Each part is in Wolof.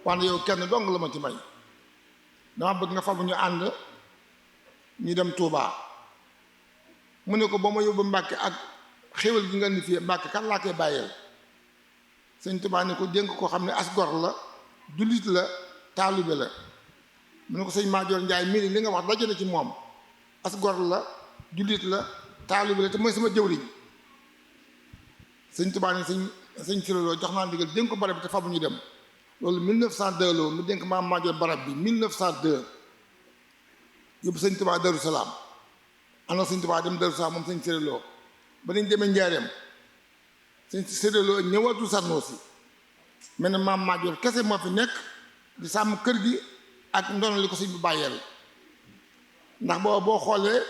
wante yow kenn dong la ma ci may dama bëgg nga fabu ñu ànd ñu dem Touba mu ne ko ba ma yóbbu Mbàkke ak xéwal gi nga ni fii Mbàkke kan laa koy bàyyeel sëñ Touba ne ko dénk ko xam ne as gor la jullit la taalibe la mu ne ko sëñ Maajoor Njaay mii li nga wax daje na ci moom as gor la jullit la taalibe la te mooy sama jëwriñ sëñ Touba ne sëñ Siréloo jox naa ndigal dénk ko barab bi te fabu ñu dem loolu 1902 la mu dénk maam Maajoor barab bi 1902 yóbbu sëñ Touba Darou Salaam ana sëñ Touba dem Darou Salaam moom sëñ Siréloo ba dañ demee Njaareem sëñ Siréloo ñëwaatu Sarnoosi mel ne maam Maajoor kese moo fi nekk di sàmm kër gi ak ndono li ko sëñ bu bàyyeel ndax boo xoolee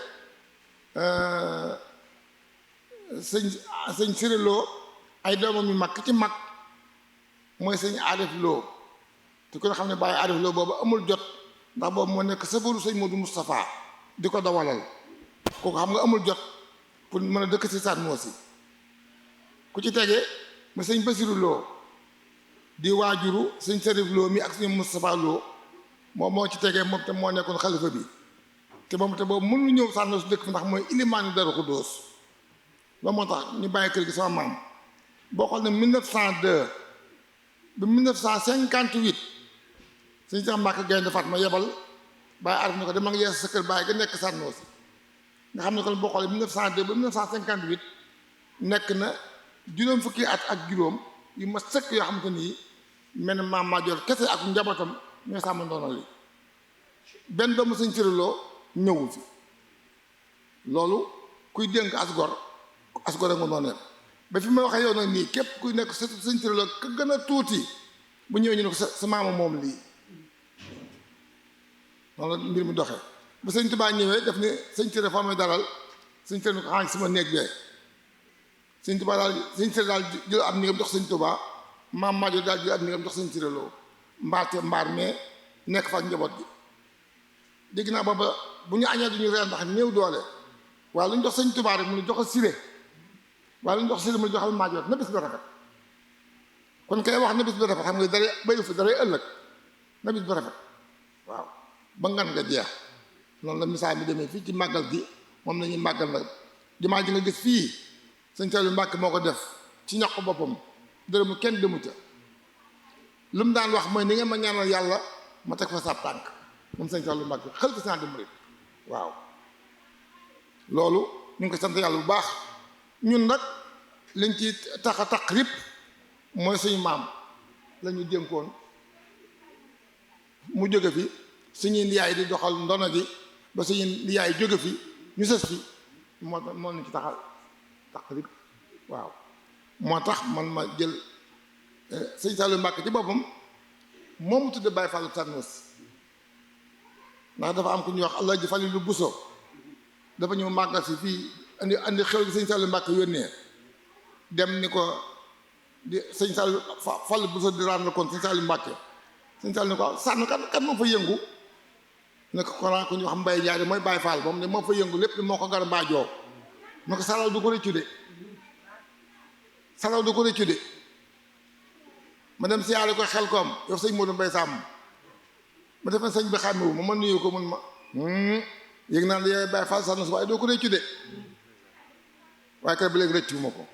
sëñ Siréloo ay doomam yu mag ci mag mooy sëñ Arif Lo te ku ne xam ne bàyyi Arif Lo boobu amul jot ndax boobu moo nekk safaru sëñ Modou Moustapha di ko dawalal kooku xam nga amul jot pour mën a dëkk si Sarnoosi ku ci tege ma sëñ Basiru Lo di waajuru sëñ Serif Lo mi ak sëñ Moustapha Lo moom moo ci tegee moom te moo nekkoon xalifa bi te moom te boobu mënu ñëw Sarnoosi dëkk fi ndax mooy ilimaani Daaru Xuddoos loolu moo tax ñu bàyyi kër gi sama maam boo xool ne 1902 ba 1958 sëñ Cheikh Mbacke Gaynde Fatma yebal bàyyi arif ne ko dama nga yees sa kër bàyyi ga nekk Sarnoosi nga xam ne kon boo xoolee 1902 ba 1958 nekk na juróom fukki at ak juróom yu ma sëkk yoo xamante ni mel ne maam Maajoor kese ak njabootam ñooy sàmm ndono li benn doomu sëñ Siréloo ñëwu fi loolu kuy dénk asgor a nga noonu ba fi ma waxee yow nag nii képp kuy nekk sëñ Siréloo ka gën a tuuti bu ñëwee ñu ne ko sa maama moom lii noonu la mbir mi doxee bu sëñ Tuubaa ñëwee daf ne sëñ Siréloo fa may dalal sëñ Siréloo ko xanaa sama néeg bee sëñ Tuubaa daal sëñ Siréloo daal jël ab néegam jox sëñ Tuubaa maam Maajoor daal jël ab néegam jox sëñ Siréloo mbaar mais nekk fa ak njaboot gi dégg naa booba bu ñu añee duñu reer ndax néew doole waaye lu ñu jox sëñ Tuubaa rek mu ne joxal Siré waaye lu ñu jox Siré mu ne joxal Maajoor na bis bi rafet kon kay wax na bis bi rafet xam nga dara bayu fi dara ëllëg na bis bi rafet waaw ba ngan nga jeex noonu la misaal mi demee fii ci màggal gi moom la ñuy màggal nag jumaa ji nga gis fii sëñ Saliou Mbàkke moo ko def ci ñaq boppam dërëmu kenn demu ca lu mu daan wax mooy ni ngeen ma ñaanal yàlla ma teg fa sab tànk moom sëñ Saliou Mbàkke xel ko sant murid waaw loolu ñu ngi ko sant yàlla bu baax ñun nag liñ ci tax a taq rip mooy suñu maam la ñu dénkoon mu jóge fi suñuy ndiyaay di doxal ndono gi ba suñuy ndiyaay jóge fi ñu sës fi moo ñu ci taxal taq rip waaw moo tax man ma jël sëñ Saliou Mbàkke ci boppam moom mu tudd Baye Fallou Sarnoosi ndax dafa am ku ñuy wax Allah ji Falilu Buso dafa ñëw màggal si fii andi xew gi sëñ Saliou Mbàkke yónnee dem ni ko di sëñ Saliou Falilu Buso di rendre compte sëñ Saliou Mbàkke sëñ Saliou ni ko sànn kan moo fa yëngu ne ko konaa ku ñuy wax Mbay Njaay mooy Baye Fall moom ne moo fa yëngu lépp moo ko gar mbaajoo ne ko salaw du ko rëccu de salaw du ko rëccu de ma dem siyaare ko xel koom yow sëñ Modou Mbay Sàmm ma defe sëñ bi xàmmewu ma nuyu ko mun ma yéeg naa ne yow Baye Fall Sarnoosi waaye doo ko rëccu de waaye kër bi léegi rëccu ma ko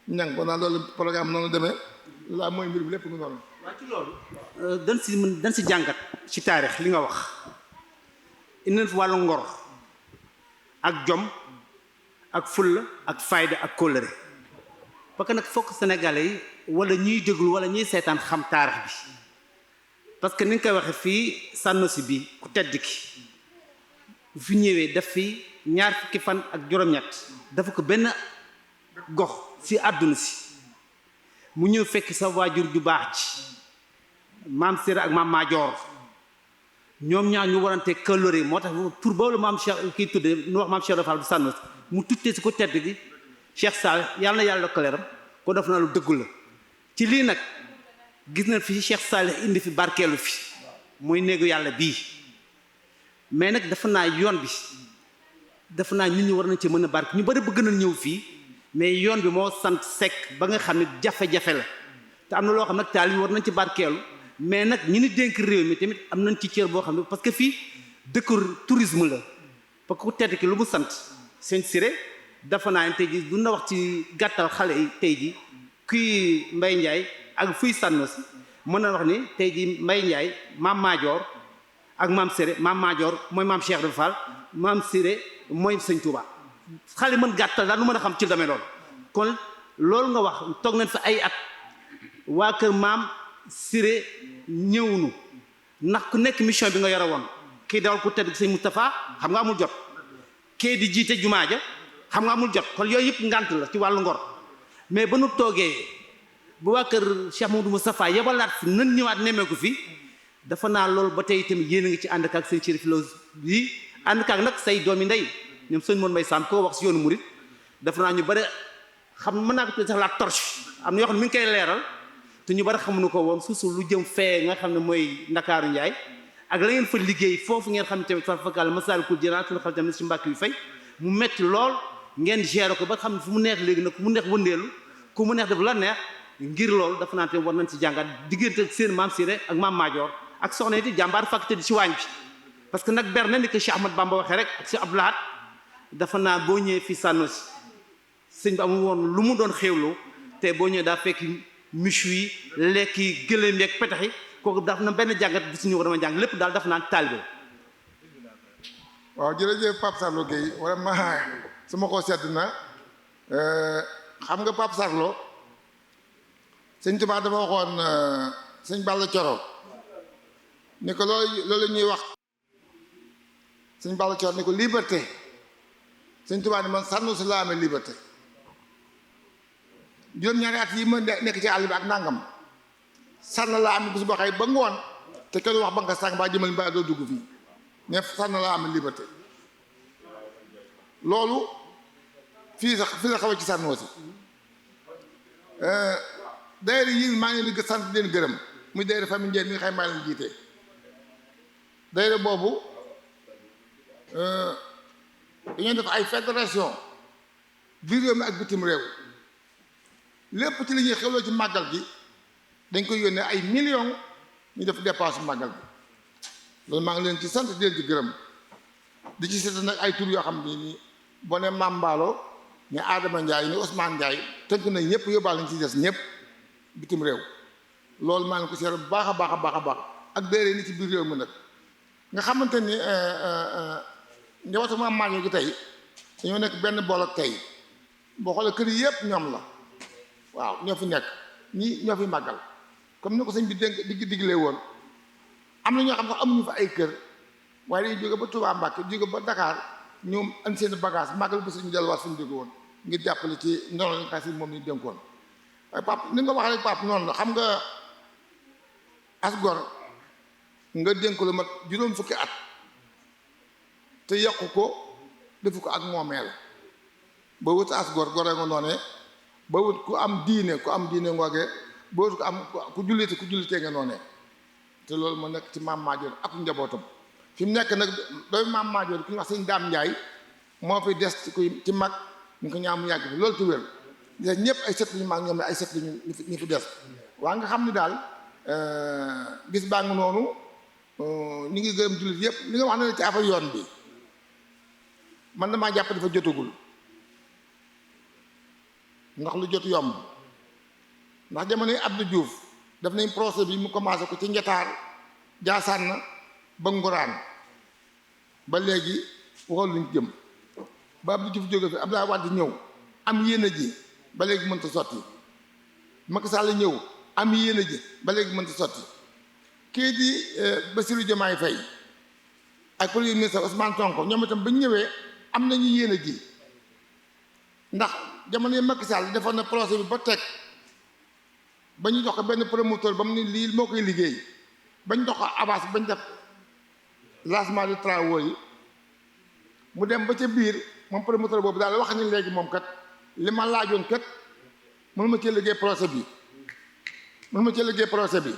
ñang ko naan loolu programme noonu demee laa mooy mbir bi lépp ngi noonu waaw ci loolu dañ si jàngat ci taarix li nga wax indi na fi wàllu ngor ak jom ak fulla ak fayda ak kóllëre parce que nag fokk sénégalais yi wala ñuy déglu wala ñuy seetaan xam taarix bi parce que ni nga koy waxee fii Sarnoosi bi ku tedd ki bu fi ñëwee daf fi ñaar fukki fan ak juróom-ñett dafa ko benn gox si àdduna si mu ñëw fekk sa waajur ju baax ji maam Siré ak maam Maajoor ñoom ñaar ñu warante kóllëre moo tax tur boobu la maam Cheikh kii tudde nu wax maam Cheikh Fall bu Sarnoosi mu tuttee si ko tedd gi Cheikh Sall yàlla na yàlla ko leeram ko def naa lu dëggu la ci lii nag gis na fi Cheikh Sall indi fi barkeelu fi muy néegu yàlla bii mais nag dafa naa yoon bi dafa naa nit ñi war nañ ci mën a barke ñu bari bëgg nañ ñëw fii mais yoon bi moo sant sekk ba nga xam ne jafe-jafe la te am na loo xam nag taal yi war nañ ci barkeelu mais nag ñi ni dénk réew mi tamit am nañ ci cër boo xam ne parce que fii dëkk tourisme la parce que ku tedd ki lu mu sant seen siré dafa naa ne tey ji du na wax ci gàttal xale yi tey ji kuy Mbay Njaay ak fuy sànno si mën na wax ni tey ji Mbay Njaay maam Maajoor ak maam Siré maam Maajoor mooy maam Cheikh de Fall maam Siré mooy sëñ Touba xale mën gàttal daal lu mën a xam ci demee loolu kon loolu nga wax toog nañ fa ay at waa kër maam Siré ñëwnu ndax ku nekk mission bi nga yore woon kii dawal ku tedd sëñ Moustapha xam nga amul jot kii di jiite jumaa ja xam nga amul jot kon yooyu yëpp ngànt la ci wàllu ngor mais ba nu toogee bu waa kër Cheikh Mamadou Moustapha yebalaat fi nan ñëwaat nemmeeku fi dafa naa loolu ba tey tamit yéen a ngi ci ànd ak seen Chérif Lo yi ànd ak nag say doomi ndey ñoom sëñ Moon Mbay Sam koo wax si yoonu murit dafa naa ñu bëri xam mën naa ko tuddee sax la torche am na yoo xam ne mi ngi koy leeral te ñu bëri xamuñu ko woon suusu lu jëm fee nga xam ne mooy Ndakaaru Njaay ak la ngeen fa liggéey foofu ngeen xam ne tamit fa fakal Masaalikul Jinaan suñu xel tamit si mbàkk yu fay mu metti lool ngeen gérer ko ba xam ne fu mu neex léegi nag ku mu neex wëndeelu ku mu neex def la neex ngir loolu dafa naa te war nañ si jàngat diggante ak seen maam Siré ak maam Maajoor ak soxna yi jàmbaar fàkk tëdd ci waañ bi parce que nag ber na ni que Cheikh Ahmad Bamba waxee rek ak si Abdou Lahad dafa naa boo ñëwee fii sànno si sëñ bi amul woon lu mu doon xéewloo te boo ñëwee daa fekk michu yi lekk yi gëléem yeeg petax yi kooku daf na benn jàngat bi suñu ko dama jàng lépp daal dafa naan taalibe. waaw jërëjëf Pape Sarlo Gueye vraiment sama ko sedd na xam nga Pape Sarlo sëñ Tuubaa dafa waxoon sëñ Balla Coro ni ko loolu ñuy wax sëñ Balla Coro ni ko liberté sëñ Tuubaa ni man sànnu si laa amee liberté juróom-ñaari at yi ma nekk ci àll bi ak nangam sànn laa am bis boo xëy ba ngoon te kenn wax ba nga sàng baa jëmal ba doo dugg fii ne sànn laa am liberté loolu fii la xaw a ci sànnoo si daayira yi maa ngi leen di sant leen gërëm muy daayira famille Ndiène mi nga xam maa leen jiite daayira boobu dañoo def ay fédération biir réew mi ak bitim réew lépp ci li ñuy xewloo ci màggal gi dañ koy yónnee ay millions ñu def dépense màggal bi loolu maa ngi leen ci sant di leen ci gërëm di ci seet nag ay tur yoo xam ne nii boo ne Mame Mballo ni Adama Ndiaye ni Ousmane Ndiaye tënk nañ ñëpp yóbbaal lañ ci des ñëpp bitim réew loolu maa ngi ko seet bu baax a baax a baax a baax ak déere ni ci biir réew mi nag nga xamante ni njabootu Mame Maajo gi tey dañoo nekk benn bool ak tey boo xoolee kër yi yëpp ñoom la waaw ñoo fi nekk ñii ñoo fi màggal comme ni ko sëñ bi diglee woon am na ñoo xam sax amuñu fa ay kër waaye dañuy jóge ba Touba Mbàkke jóge ba Dakar ñoom andi seen bagage màggal ba suñu delluwaat suñu jóge woon ngir jàppale ci ndono li nga xam si moom ni dénkoon waaye pap ni nga wax rek pap noonu la xam nga as gor nga dénk lu mat juróom fukki at te yàqu ko defu ko ak moomeel ba wut as gor gore nga noonee ba wut ku am diine ngoogee ba wut ku am ku jullitee nga noonee te loolu moo nekk ci Maam Maajoor ak njabootam fi mu nekk nag dooy Maam Maajoor ku ñu wax sëñ Daam Njaay moo fi des ci mag ñu ko ñaam mu yàgg fi loolu ci wér des ñëpp ay sët lañu mag ñoom ay sët lañu ñu fi des waa nga xam ni daal bis baa ngi noonu ñu ngi gërëm jullit yëpp li nga wax ne ci affaire yoon bi man damaa jàpp dafa jotagul ndax lu jot yomb ndax jamono yi Abdou Diouf def nañ procès bi mu commencé ko ci njataar jaasaan na ba nguraan ba léegi waxal luñ jëm ba Abdou Diouf jóge fi Abdoulaye Wade ñëw am yéene ji ba léegi mënta sotti Macky Sall ñëw am yéene ji ba léegi mënta sotti kii di Bassirou Diomaye Faye ak premier ministre Ousmane Sonko ñoom itam ba ñu ñëwee am nañu yéene ji ndax jamono yi Macky Sall defoon na procès bi ba teg ba ñu jox ko benn promoteur ba mu ni lii moo koy liggéey ba ñu jox ko avance ba ñu def lancement de travaux yi mu dem ba ca biir moom promoteur boobu daal wax ni léegi moom kat li ma laajoon kat mënu ma cee liggéey procès bi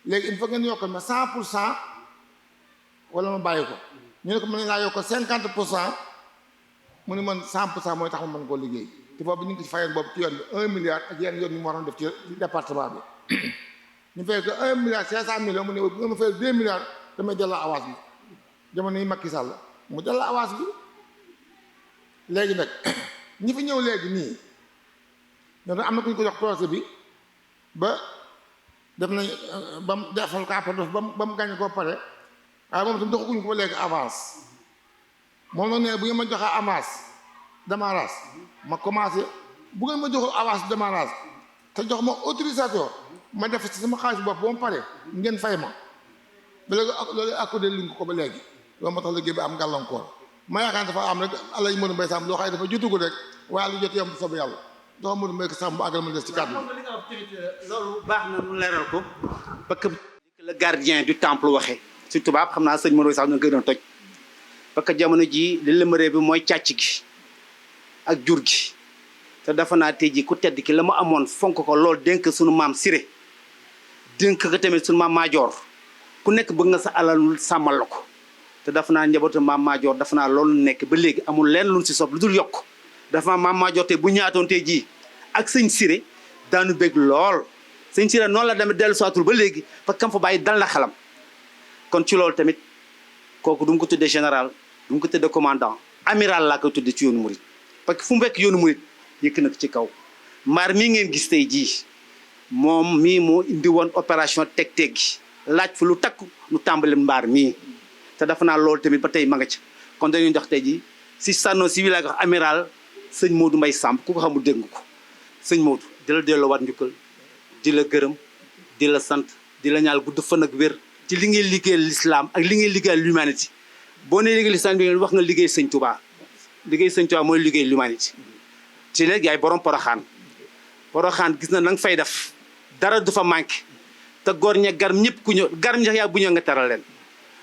léegi il faut ngeen yokkal ma 100% wala ma bàyyi ko ñu ne ko mën naa yokkal 50% mu ne man 100% mooy tax ma mën koo liggéey te boobu ñu ngi ci fayoon boobu ci yoon bi 1 milliard ak yenn yoon ñu mu waroon def ci département bi ñu fay ko 1 milliard 500 millions mu ne bu nga ma fay 2 milliards damay delloo avance bi jamono yi Macky Sall mu delloo avance bi léegi nag ñi fi ñëw léegi nii ñoo am na ku ñu ko jox projet bi ba def nañ ba mu defal ko après ba mu gàññe ko pare waaye moom tam doxaguñ ko ba léegi avance moom nag ne bu ngeen ma joxee avance démarrage ma commencé bu ngeen ma joxul avance démarrage te jox ma autorisation ma def ci sama xaalis bopp ba mu pare ngeen fay ma ba léegi loolu accordé liñ ko ba léegi loolu moo tax liggéey bi am gàllankoor ma yaakaar dafa am rek Alaaji Modou Mbaye Samb loo xam ne dafa jotugu rek waaye lu jot yom sob yàlla dafa Modou Mbaye Samb bu àggal ma des ci kàddu loolu baax na nu leeral ko parce que le gardien du temple waxee si tubaab xam naa sëñ Modou sax na gën a toj parce que jamono ji li lëmëree bi mooy càcc gi ak jur gi te dafa naa tey ji ku tedd ki la mu amoon fonk ko loolu dénk suñu maam Siré dénk ko tamit suñu maam Maajoor ku nekk bëgg nga sa alal sàmmal la ko te dafa naa njabootu maam Maajoor dafa naa loolu nekk ba léegi amul leen luñ si sob lu dul yokk dafa naa maam Maajoor te bu ñaatoon tey jii ak sëñ Siré daanu bég lool sëñ Siré noonu la demee dellu saatul ba léegi parce que kam fa bàyyi dal na xelam kon ci loolu tamit kooku du mu ko tuddee général du mu ko tuddee commandant amiral laa koy tuddee ci yoonu murit parce que fu mu fekk yoonu murit yëkk na ko ci kaw maar mii ngeen gis tey jii moom mii moo indi woon opération teg-teg gi laaj fi lu takku nu tàmbali mbaar mii te dafa naa loolu tamit ba tey ma nga ca kon dañuy jox tey jii si sànnoo si wi laa ko wax amiral sëñ Modou Mbaye Samb ku ko xamul dégg nga ko sëñ Modou di la delloowaat njukkal di la gërëm di la sant di la ñaal gudd fan ak wér ci li ngay liggéeyal l'islam ak li ngay liggéeyal l'humanité boo nee liggéey l'islam bi wax nga liggéey sëñ Touba liggéey sëñ Touba mooy liggéey l'humanité ci léegi yaay borom poroxaan gis na nga fay def dara du fa manqué te góor ña gar ñëpp ku ñëw gar ña yaa bu ñëw nga teral leen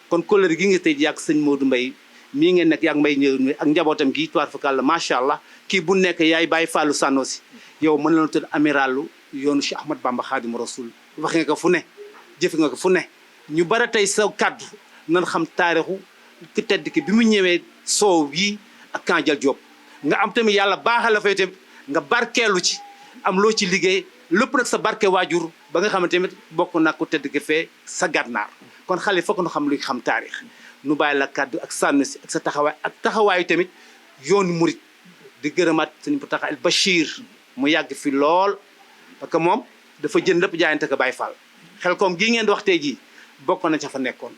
kon kóllëre gi nga tey yàgg sëñ Modou Mbaye mii ngeen nekk yàgg Mbaye ñëw ak njabootam gi toir fakal la macha allah kii bu nekk yaay bàyyi Fallou Sanosi yow mën la tudd amiralu yoonu Cheikh Ahmad Bamba Khadimu Rasul wax nga ko fu ne jëfe nga ko fu ne ñu bara tey sa kàddu nan xam taarixu ki tedd ki bi mu ñëwee soow yi ak Kandial Diop nga am tamit yàlla baaxal la fay tamit nga barkeelu ci am loo ci liggéey lépp nag sa barke waajur ba nga xamante tamit bokk nag ku tedd ki fee sa gànnaar kon xale fokk nu xam luy xam taarix nu bàyyi la kàddu ak Sanosi ak sa taxawaay ak taxawaayu tamit yoonu murit di gërëmaat sëñ bu taxa El Bachir mu yàgg fi lool parce que moom dafa jën lépp jaayante ko Baay Faal xel koom gii ngeen di wax tey jii bokk na ca fa nekkoon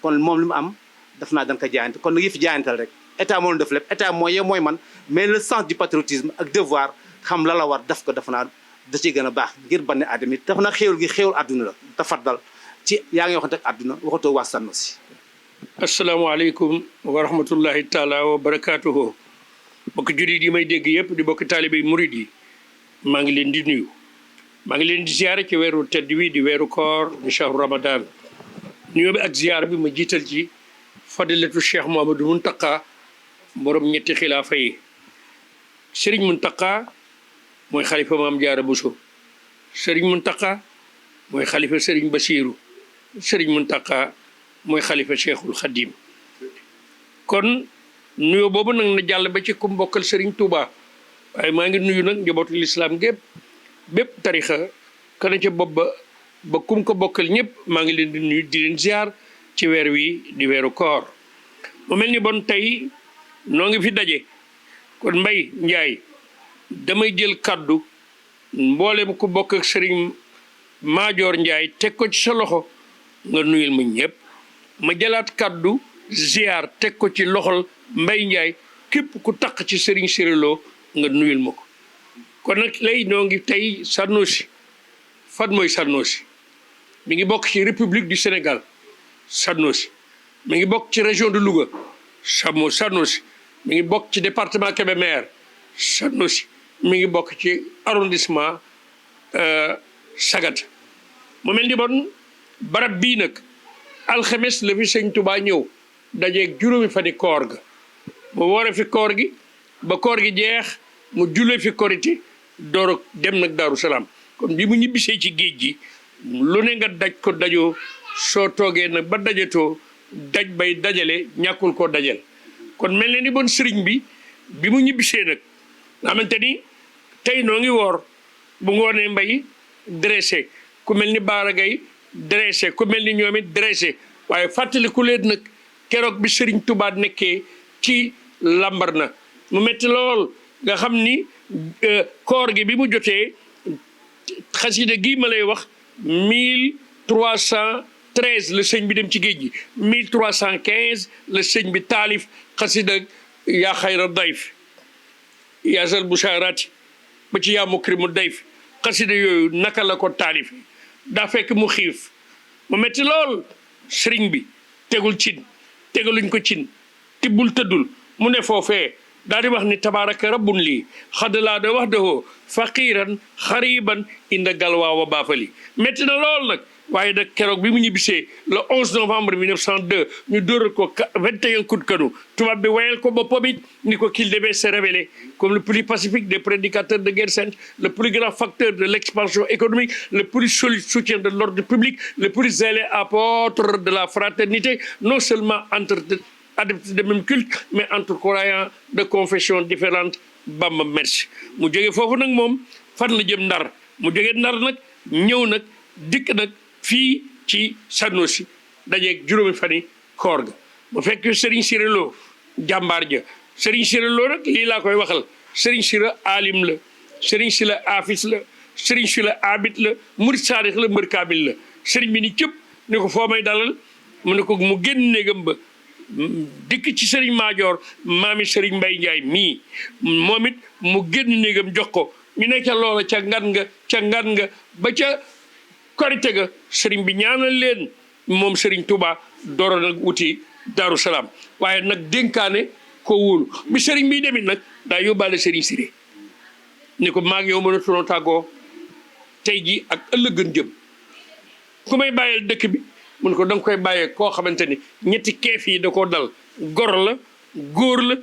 kon moom li mu am daf naa dañ ko jaayante kon nag yëf jaayantal rek état moo def lépp état mooy yow mooy man mais le sens du patriotisme ak devoir xam la la war daf ko dafa naa da ciy gën a baax ngir banne aadama it dafa naa xéewal gi xéewal àdduna la tafaddal ci yaa ngi waxante ak àdduna waxatoo waa Sanosi. asalaamaaleykum wa rahmatullahi taala wa barakaatuhu bokk jurit yi may dégg yëpp di bokk taalibe yi murid yi maa ngi leen di nuyu maa ngi leen di ziare ci weeru tedd wi di weeru koor di shahru ramadan nuyoo bi ak ziar bi ma jiital ci fadilatu cheikh Mouhamadou Mountakha borom ñetti xilaafa yi Serigne Mountakha mooy xalifa Maam Jaara Buso Serigne Mountakha mooy xalifa Serigne Bassirou Serigne Mountakha mooy xalifa Cheikhul Khadim kon nuyoo boobu nag na jàll ba ci ku mbokkal Serigne Touba waaye maa ngi nuyu nag njabootu lislaam gépp bépp tarixa kana ca bopp ba kum ko bokkal ñëpp maa ngi leen di nuyu di leen ziar ci weer wi di weeru koor mu mel ni bon tey noo ngi fi daje kon Mbaye Ndiaye damay jël kàddu mboolem ku bokk ak Serigne Maajoor Ndiaye teg ko ci sa loxo nga nuyul ma ñëpp ma jëlaat kàddu ziar teg ko ci loxol Mbaye Ndiaye képp ku taq ci Serigne Siré Lo nga nuyul ma ko kon nag lay noo ngi tey Sanosi fan mooy Sanosi mi ngi bokk ci République du Sénégal Sanosi mi ngi bokk ci région de Louga Sanosi mi ngi bokk ci département Kébémer Sanosi mi ngi bokk ci arrondissement Sagata mu mel ni bon barab bii nag alxames la fi sëñ Touba ñëw dajeeg juróomi fani koor ga mu woore fi koor gi ba koor gi jeex mu julle fi korité door dem nag Daaru Salaam kon bi mu ñibbisee ci géej gi lu ne nga daj ko dajoo soo toogee nag ba dajatoo daj bay dajale ñàkkul koo dajal kon mel na ni bon sëriñ bi mu ñibbisee nag nga xamante ni tey noo ngi woor bu ngoonee Mbay dressé ku mel ni Baara Gaye dressé ku mel ni ñoom it dressé waaye fàttaliku leen nag keroog bi Serigne Touba nekkee ci Lambaréné mu metti lool nga xam ni koor gi bi mu jotee xasida gi ma lay wax 1313 la sëñ bi dem ci géej gi 1315 la sëñ bi taalif xasida yaa xayra dayf yaasal bushaaraati ba ci yaa mukrimu dayf xasida yooyu naka la ko taalif daa fekk mu xiif mu metti lool sëriñ bi tegul cin tegaluñ ko cin tibbul tëddul mu ne foofee daal di wax ni tabaaraka rabbun lii xaddalaa da wax dahoo faqiiran xariban inda galwaa wa baafali metti na lool nag waaye nag keroog bi mu ñibbisee le 11 novembre 1902 ñu dóoral ko 21 coups de canon tubaab bi wayal ko boppam it ni ko qu'il devait se révéler comme le plus pacifique des prédicateurs de guerre sainte, le plus grand facteur de l'expansion économique, le plus solide soutien de l'ordre public, le plus zélé apôtre de la fraternité, non seulement entre adeptes de même culte mais entre croyants de confessions différentes. Bamba merci mu jógee foofu nag moom fan la jëm Ndar mu jógee Ndar nag ñëw nag dikk nag fii ci Sanosi dajeeg juróomi fani koor ga mu fekk Serigne Siré Lo jàmbaar ja Serigne Siré Lo nag lii laa koy waxal Serigne Siré alim la Serigne Siré afis la Serigne Siré abit la murid saadix la mbër kaamil la Serigne bi ni cëpp ni ko foo may dalal mu ne ko mu génn néegam ba dikk ci Serigne Maajoor maami Serigne Mbay Njaay mii moom it mu génn néegam jox ko ñu ne ca loola ca ngan nga ba ca korite ga Serigne bi ñaanal leen moom Serigne Touba dooro nag wuti Daaru Salaam waaye nag dénkaane ko wóolu bi Serigne bi demit nag daa yóbbaale Serigne Siré ni ko maag yow mën a tunoo tàggoo tey ji ak ëllëgën jëm ku may bàyyeel dëkk bi mun ko da nga koy bàyyee koo xamante ni ñetti keef yi da koo dal gor la góor la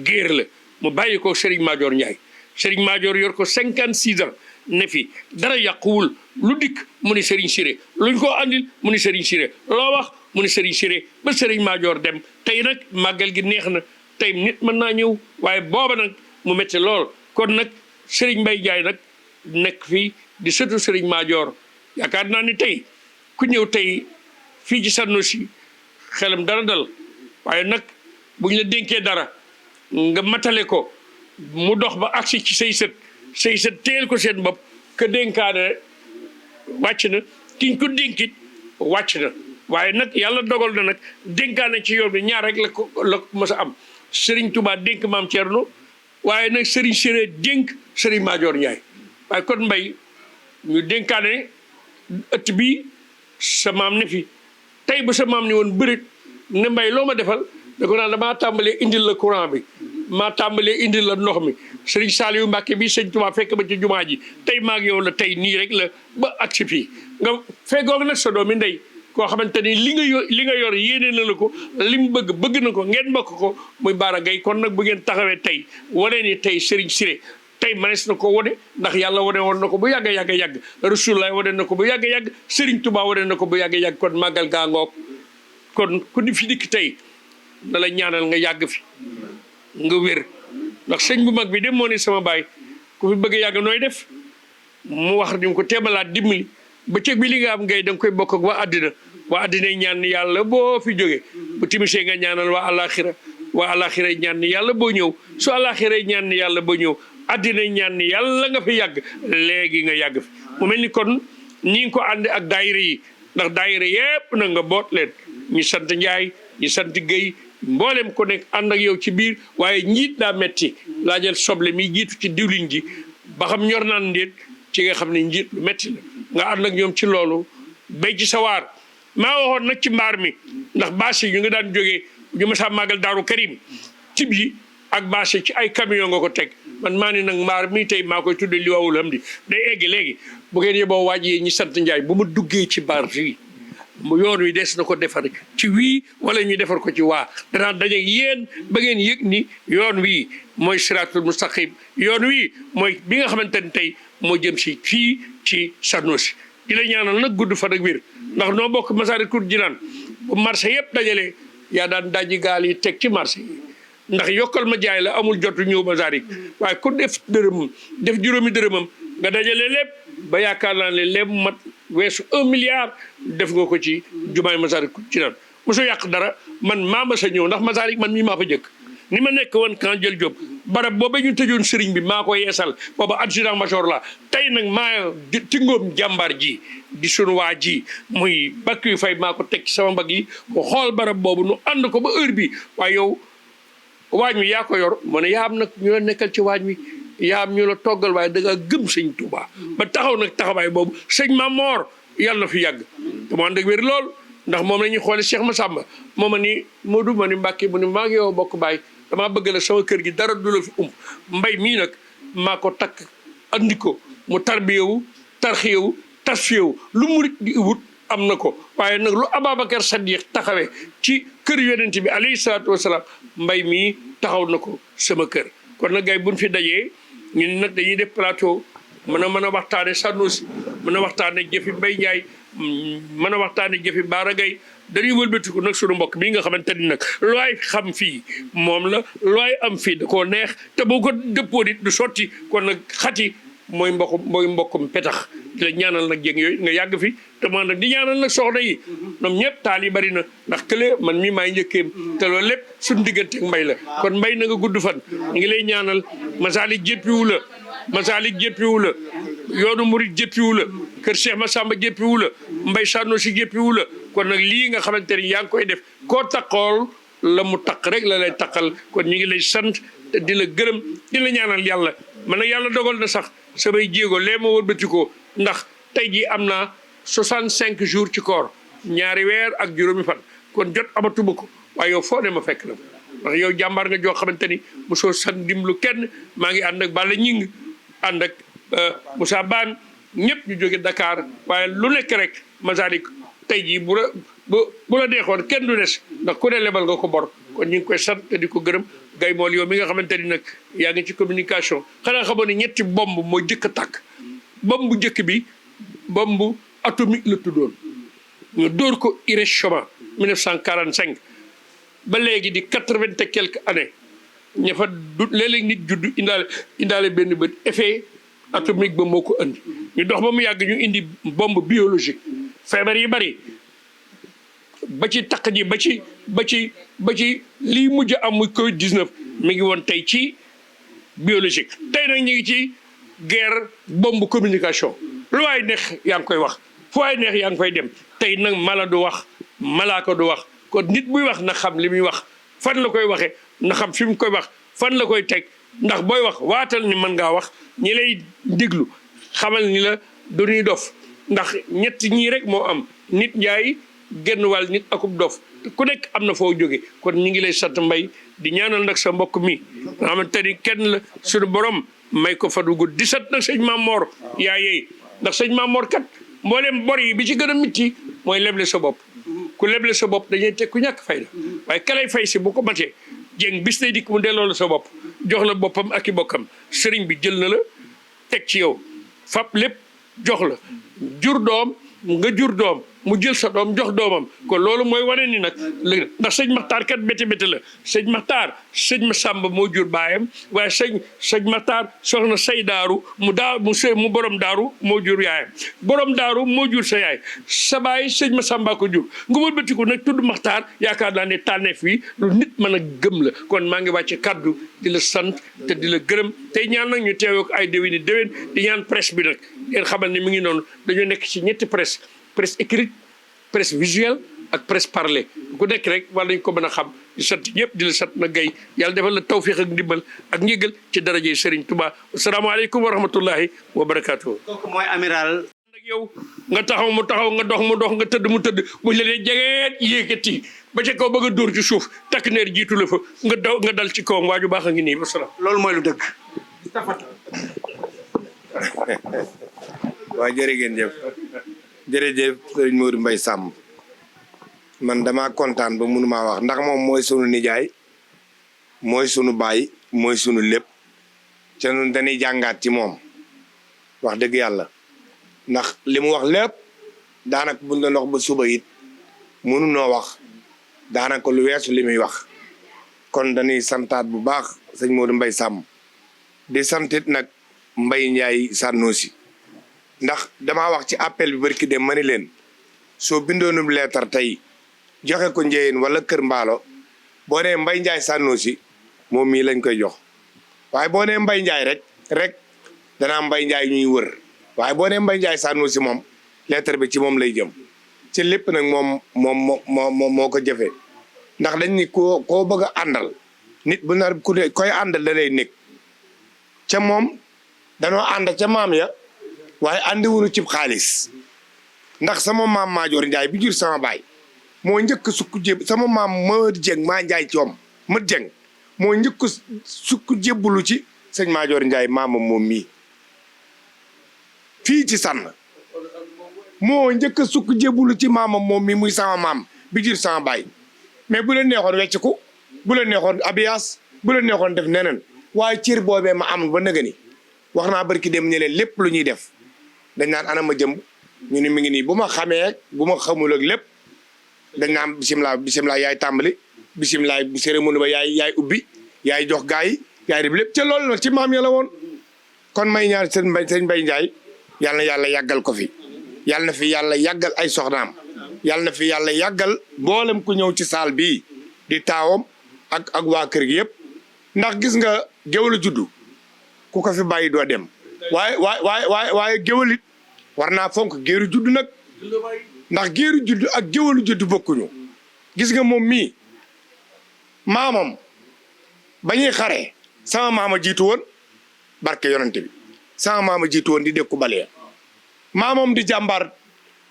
géer la mu bàyyi ko Serigne Madior Ndiaye Serigne Madior yor ko 56 ans ne fi dara yàquwul lu dikk mu ni Serigne Siré luñ ko andil mu ni Serigne Siré loo wax mu ni Serigne Siré ba Serigne Madior dem tey nag màggal gi neex na tey nit mën naa ñëw waaye booba nag mu métti lool kon nag Serigne Mbaye Ndiaye nag nekk fii di sëtu Serigne Madior yaakaar naa ni tey ku ñëw tey fii ci Sanosi xelam dara dal waaye nag buñ la dénkee dara nga matale ko mu dox ba agsi ci say sët teel ko seen bopp que dénkaane wàcc na kiñ ko dénkit wàcc na waaye nag yàlla dogal na nag dénkaane ci yoon bi ñaar rek la ko mës a am Serigne Touba dénk maam Thierno waaye nag Serigne Siré dénk Serigne Madior Ndiaye waaye kon mbay ñu dénkaane ëtt bi sa maam ne fi tey bu sa maam ni woon bërit ne mbay loo ma defal da ko naan damaa tàmbalee indil la courant bi maa tàmbalee indil la ndox mi Serigne Saliou Mbacke bi sëñ Touba fekk ba ci jumaa ji tey maag yow la tey nii rek la ba agsi fii nga feggoog nag sa doomi ndey koo xamante ni li nga yor yéene na la ko li mu bëgg na ko ngeen bokk ko muy Baara Gaye kon nag bu ngeen taxawee tey wane ni tey Serigne Siré tey manees na ko wone ndax yàlla wane woon na ko bu yàgg Rasulullah wane na ko bu yàgg Serigne Touba wane na ko bu yàgg kon màggal gaa ngoog kon ku di fi dikk tey na la ñaanal nga yàgg fi nga wér ndax sëñ bu mag bi dem moo ne sama baay ku fi bëgg yàgg nooy def mu wax ni ko teebalaat dimbali bëccëg bi li nga am ngay da nga koy bokk ak waa àddina ñaan yàlla boo fi jóge bu timisee nga ñaanal waa alaxira ñaan yàlla boo ñëw su alaxira ñaan yàlla boo ñëw àddina ñaan yàlla nga fi yàgg léegi nga yàgg fi mu mel ni kon ni nga ko ànd ak daayira yi ndax daayira yépp na nga boot leen ñi sant Njaay ñi sant Géy mboolem ko nekk ànd ak yow ci biir waaye njiit daa metti laajal soble mi jiitu ci diwlin ji ba xam ñor naan ndéet ci nga xam ne njiit lu metti la nga ànd ak ñoom ci loolu béy ci sawaar maa waxoon nag ci mbaar mi ndax bâche yi ñu nga daan jógee ñu ma saa màggal Daaru Karim tib yi ak bâche ci ay camion nga ko teg man maa ni nag mbaar mi tey maa koy tudde li waawul am di day egg léegi bu ngeen yeboo waaj yi ñi sant Njaay bu ma duggee ci mbaar fii yoon wi des na ko defar ci wii wala ñu defar ko ci waa danaa dajeeg yéen ba ngeen yëg ni yoon wii mooy siraatul mustaqim yoon wii mooy bi nga xamante ni tey moo jëm si fii ci Sanosi di la ñaanal nag gudd fan ak wér ndax noo bokk Masaalikul Jinaan bu marché yëpp dajalee yaa daan daji gaal yi teg ci marché yi ndax yokkal ma jaay la amul jotu ñëw Masaalik waaye ku def dërëmam def juróomi dërëmam nga dajale lépp ba yaakaar naa ne lépp mat weesu 1 milliard def nga ko ci jumaay Masaalikul Jinaan mosoo yàq dara man maa ma sa ñëw ndax Masaalik man mii maa fa jëkk ni ma nekk woon kan jël job barab booba ñu tëjoon sëriñ bi maa ko yeesal booba adjudant major la tey nag maa tingoom jàmbaar ji di sunu waa ji muy bakk yu fay maa ko teg ci sama mbagg yi mu xool barab boobu nu ànd ko ba heure bi waaye yow waañ wi yaa ko yor mu ne yaa am nag ñu la nekkal ci waañ wi yaa am ñu la toggal waaye da ngaa gëm sëñ Tuubaa ba taxaw nag taxawaay boobu sëñ Mamor yàlla na fi yàgg te mu ànd ak wér lool ndax moom la ñuy xoole Cheikh Massamba mooma ni Modou ma ni Mbàkke mu ni maa ngi yow bokk baay damaa bëgg la sama kër gi dara du la fi mbay mii nag maa ko takk andi ko mu tarbiyewu tarxiyewu tasfiyewu lu murit di wut am na ko waaye nag lu Ababacar Sadiq taxawee ci kër yonent bi alayhi salaatu wasalaam mbay mii taxaw na ko sama kër kon nag gay buñ fi dajee ñun nag dañuy def plateau mën a waxtaane Sanusi mën a waxtaane jëfi Mbay Njaay mën a waxtaane jëfi Baara Gay dañuy wëlbatiku nag sunu mbokk bii nga xamante ni nag looy xam fii moom la looy am fii da koo neex te boo ko dëppoo nit du sotti kon nag xati mooy mbokkum petax di la ñaanal nag jéng yooyu nga yàgg fi te man nag di ñaanal nag soxna yi ñoom ñëpp taal yi bari na ndax kële man mii maay njëkkeem te loolu lépp suñu diggante ak mbay la kon mbay na nga gudd fan ñu ngi lay ñaanal Masaalik jéppiwu la Masaalik jéppiwu la yoonu murit jéppiwu la kër Cheikh Massamba jéppiwu la Mbay Sanusi jéppiwu la kon nag lii nga xamante ni yaa ngi koy def koo taqool la mu taq rek la lay taqal kon ñu ngi lay sant te di la gërëm di la ñaanal yàlla man nag yàlla dogal na sax samay jéego lee ma wëlbati ko ndax tey jii am naa 65 jours ci koor 2 weer ak juróomi fan kon jot amatuma ko waaye yow foo ne ma fekk na ndax yow jàmbaar nga joo xamante ni mosoo san dimlu kenn maa ngi ànd ak Balla Ñing ànd ak Moussa Bane ñëpp ñu jóge Dakar waaye lu nekk rek Masaalik tey jii bu la neexoon kenn du des ndax ku ne lebal nga ko bor kon ñu ngi koy sant te di ko gërëm gay mool yow mi nga xamante ni nag yaa ngi ci communication xanaa xamoon ne 3 bomb moo jëkk a tàkk bomb bu njëkk bi bomb atomique la tuddoon ñu dóor ko Hiroshima 1945 ba léegi di 80 et quelques années ña fa du léeg-léeg nit judd indaale benn bët effet atomique ba moo ko andi ñu dox ba mu yàgg ñu indi bombe biologique feebar yi bari ba ci taq ji ba ci lii mujj am muy Covid 19 mi ngi woon tey ci biologique tey nag ñu ngi ci guerre bombe communication lu waay neex yaa ngi koy wax fu waay neex yaa ngi koy dem tey nag mala du wax malaaka du wax kon nit buy wax na xam li muy wax fan la koy waxee na xam fi mu koy wax fan la koy teg ndax booy wax waatal ni mën ngaa wax ñi lay déglu xamal ni la du ñuy dof ndax ñett ñii rek moo am nit njaay genn wàll nit akub dof ku nekk am na foo jóge kon ñi ngi lay sant mbay di ñaanal nag sa mbokk mi nga xamante ni kenn la suñu borom may ko fa dugg di sant nag sëñ Mamor yaa yeey ndax sëñ Mamor kat mboolem bor yi bi ci gën a mitti mooy leble sa bopp ku leble sa bopp dañuy teg ku ñàkk fayda waaye kalay fay si bu ko matee jéng bis lay dikk mu delloo la sa bopp jox la boppam ak i bokkam sëriñ bi jël na la teg ci yow fab lépp jox la jur doom nga jur doom mu jël sa doom jox doomam kon loolu mooy wane ni nag léegi ndax sëñ Maxtaar kat bété la sëñ Maxtaar sëñ Masamba moo jur baayam waaye sëñ Maxtaar soxna say daaru mu borom daaru moo jur yaayam borom daaru moo jur sa yaay sa baay sëñ Masamba ko jur nga wëlbatiku nag tudd Maxtaar yaakaar naa ne tànneef wi lu nit mën a gëm la kon maa ngi wàcce kaddu di la sant te di la gërëm tey ñaan nag ñu teewee ko ay déwéni déwén di ñaan presse bi nag ngeen xamal ne mi ngi noonu dañoo nekk ci ñetti presse écrite presse visuelle ak presse parlée ku nekk rek war nañ ko mën a xam di sant ñëpp di la sant na gay yàlla defal la tawfiq ak ndimbal ak njëgal ci daraje Serigne Touba asalaamaaleykum wa rahmatullahi wa barakaatu. kooku mooy amiral. nag yow nga taxaw mu taxaw nga dox mu dox nga tëdd mu tëdd buñ la dee jegeet yéegati ba ca kaw bëgg a dóor ci suuf takk neer jiitu la fa nga daw nga dal ci kawam waaju baax a ngi nii ba salaam. loolu mooy lu dëgg. waaw jërë ngeen jëf jërëjëf sëriñ Modou Mbaye Samb man dama kontaan ba mënumaa wax ndax moom mooy sunu nijaay mooy sunu baay mooy sunu lépp ca nun dañuy jàngaat ci moom wax dëgg yàlla ndax li mu wax lépp daanaka buñ doon wax ba suba it mënunoo wax daanaka lu weesu li muy wax kon dañuy santaat bu baax sëñ Modou Mbaye Samb di santit nag Mbay Njaay Sanusi ndax damaa wax ci appel bi barki dem ma ni leen soo bindoonum leetar tey joxe ko njëyeen wala kër mbaalo boo nee Mbay Njaay Sànnoosi moom mii lañ koy jox waaye boo nee Mbay Njaay rek danaa Mbay Njaay ñuy wër waaye boo nee Mbay Njaay Sànnoosi moom leetar bi ci moom lay jëm ci lépp nag moo ko jëfe ndax dañ ni koo bëgg a àndal nit bu nar ku ne koy àndal da lay nekk ca moom danoo ànd ca maam ya waaye àndi wuñu cib xaalis ndax sama maam Maajoor Njaay bi jur sama baay moo njëkk sukk jéb sama maam Mët Jeng maa Njaay coom Mët Jeng moo njëkk sukk jébbulu ci sëñ Maajoor Njaay maamam moom mii fii ci sànn moo njëkk sukk jébbulu ci maamam moom mii muy sama maam bi jur sama baay mais bu leen neexoon wecciku bu leen neexoon abiyaas bu leen neexoon def neneen waaye cër boobee ma am ba nëga ni wax naa barki dem ñu leen lépp lu ñuy def dañ naan ana ma jëmb ñu ni mi ngi nii bu ma xamee bu ma xamul ak lépp dañ naan bisimilah yaay tàmbali bisimilah cérémonie ba yaay ubbi yaay jox gaa yi yaay def lépp ca loolu nag ci maam ya la woon kon may ñaar sëñ Mbay Njaay yàlla na yàlla yàggal ko fi yàlla na fi yàlla yàggal ay soxnaam yàlla na fi yàlla yàggal mboolem ku ñëw ci saal bii di taawam ak waa kër gi yëpp ndax gis nga géwél juddu ku ko fi bàyyi doo dem waaye géwél it war naa fonk géeru juddu nag ndax géeru juddu ak géwélu juddu bokkuñu gis nga moom mii maamam ba ñuy xare sama maama jiitu woon barke yonante bi sama maama jiitu woon di dékku bale maamam di jàmbaar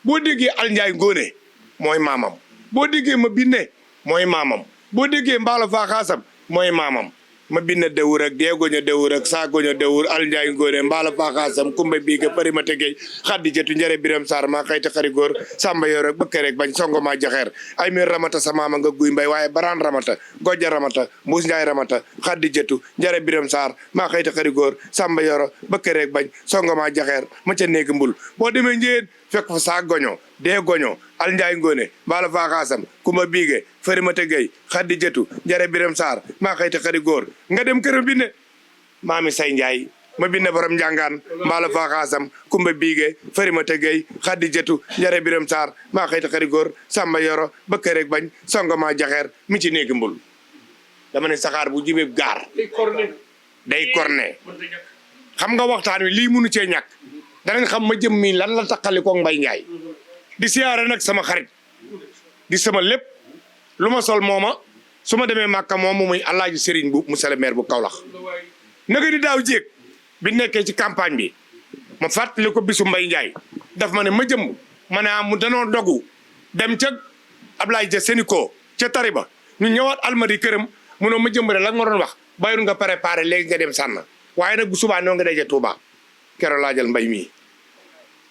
boo déggee al njaay ngóone mooy maamam boo déggee ma binne mooy maamam boo déggee mbaalo faaxaasam mooy maamam ma binne dewur ak dee goño dewur ak saa goño dewur al njaay ngóone mbaalo faaxaasam kumba biiga pari ma tegey xaddi jetu njare biram saar maa xayti xari góor samba yor ak bëkk rek bañ songo maa jaxeer ay mir ramata sa maama nga guy mbay waaye baraan ramata gojja ramata mbuus njaay ramata xaddi jetu njare biram saar maa xayti xari góor samba yoro bëkk rek bañ songo maa jaxeer ma ca néegi mbul boo demee njéen fekk fa saa goño dee goño al njaay ngóone mbaalo faaxaasam kumba biige farimata gay xaddi jetu njare biram saar maa xayti xari góor nga dem këram bi ne maami say njaay ma binne borom njàngaan mbaalo faaxaasam kumba biige farimata gay xaddi jetu njare biram saar maa xayti xari góor samba yoro bëkk rek bañ songo maa jaxeer mi ci néegi mbul dama ne saxaar bu jibee gaar day korne xam nga waxtaan wi lii munu cee ñàkk danañ xam ma jëm mii lan la taqali ko Mbay Njaay di siyaare nag sama xarit di sama lépp lu ma sol mooma su ma demee Màkka moomu muy Alaaji Sëriñ bu monsieur le maire bu Kaolack naka di daaw jéeg bi nekkee ci campagne bi ma fàttali ko bisu Mbay Njaay daf ma ne ma jëm ma ne mu danoo dogu dem ca Ablaye ja Séniko ca Tariba ñu ñëwaat almadi këram mu ne ma jëm rek la nga doon wax bayul nga préparé léegi nga dem sànn waaye nag bu subaa noo nga daje Touba keroog laa jël mbay mii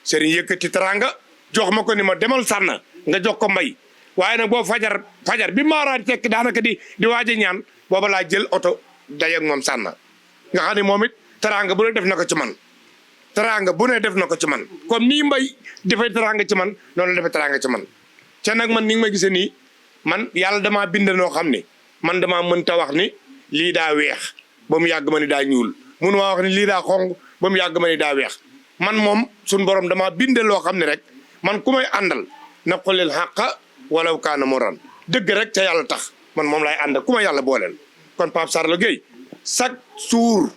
sëriñ yëkkati teranga jox ma ko ni ma demal sànn nga jox ko mbay waaye nag boo fajar bi maaraat tekk daanaka di waaj a ñaan booba laa jël oto daje ak moom sànn nga xam ne moom it teranga bu ne def na ko ci man teranga bu ne def na ko ci man comme nii mbay dafay teranga ci man noonu la defee teranga ci man ca nag man ni nga ma gisee nii man yàlla damaa bind noo xam ne man damaa mënta wax ni lii daa weex ba mu yàgg ma ni daa ñuul mun maa wax ni lii daa xonq ba mu yàgg ma ni daa weex man moom suñ borom damaa binde loo xam ne rek man ku may àndal na xulil xàqa walaw kaana moran dëgg rek ca yàlla tax man moom lay àndal ku ma yàlla booleel kon Pape Sarr Gueye chaque jour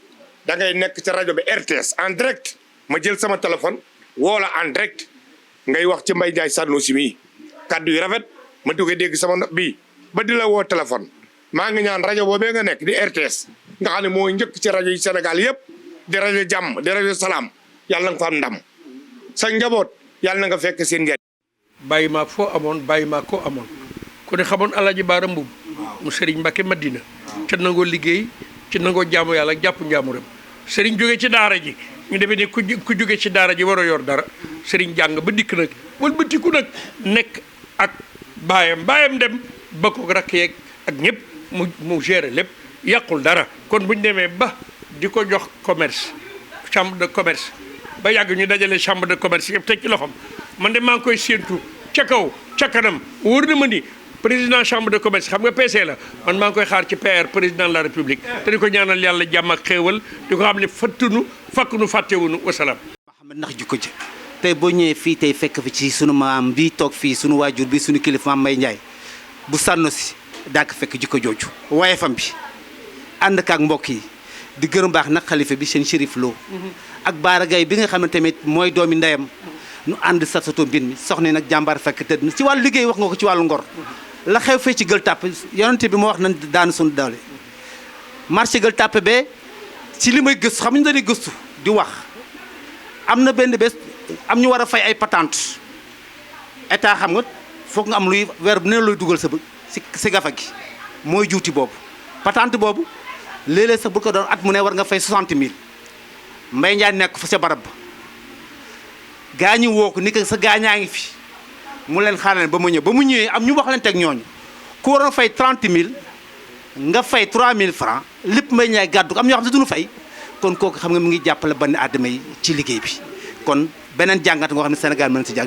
da ngay nekk ca rajo bi RTS en direct ma jël sama téléphone woola en direct ngay wax ci Mbay Njaay Sànnoosi mii kaddu yu rafet ma duggee dégg sama nopp bii ba di la woo téléphone maa ngi ñaan rajo boobee nga nekk di RTS nga xam ne moo njëkk ci rajo yi Sénégal yëpp di rajo jàmm di rajo salaam yàlla nga fa am ndam sa njaboot yàlla na nga fekk seen njariñ. bàyyi maag foo amoon bàyyi maag koo amoon ku ne xamoon Alaaji Baara Mbuub mu Serigne Mbacke Madina ca nangoo liggéey ci nangoo jaamu yàlla jàpp njaamuram Serigne jóge ci daara ji ñu defee ne ku jóge ci daara ji war a yor dara Serigne jàng ba dikk nag wëlbatiku nag nekk ak baayam dem ba ko rakk yeeg ak ñëpp mu gérer lépp yàqul dara kon bu ñu demee ba di ko jox commerce chambre de commerce ba yàgg ñu dajale chambre de commerce yëpp teg ci loxoom man de maa ngi koy séentu ca kaw ca kanam wóor na ma ni président chambre de commerce xam nga PC la man maa ngi koy xaar ci PR président de la république te di ko ñaanal yàlla jàmm ak xéewal di ko xam ne fattunu fakkunu fàttewunu wasalaam. ndax jikko ji tey boo ñëwee fii tey fekk fi ci sunu maam bi toog fii sunu waajur bi sunu kilifa maam May Njaay bu sànno si daa ko fekk jikko jooju waaye fam bi ànd ak mbokk yi di gërëm baax nag xalifa bi seen Chérif Lo ak Baara Gaye bi nga xam ne tamit mooy doomi ndeyam nu ànd satsato mbir mi soxna nag jàmbaar fekk tëdd na ci wàllu liggéey wax nga ko ci wàllu ngor la xew fee ci Gueule Tapée yonente bi moo wax nañ daanu sunu doole marché Gueule Tapée bee ci li may gëstu xam ñu dañuy gëstu di wax am na benn bés am ñu war a fay ay patente état xam nga foog nga am luy weer bu ne luy dugal sa si gafa gi mooy juuti boobu patente boobu léeg-léeg sax bu ko doon at mu ne war nga fay 60 000 Mbaye Ndiaye nekk fa sa barab ba gaañi woo ko ni ko sa gaañaa ngi fi mu leen xaaral ba mu ñëw ba mu ñëwee am ñu wax leen teg ñooñu ku waroon fay 30 000 nga fay 3 000 francs lépp Mbaye Ndiaye gàddu ko am ñoo xam ne duñu fay kon kooku xam nga mu ngi jàppale banni aadama yi ci liggéey bi kon beneen jàngat nga xam ne Sénégal mën na si jàng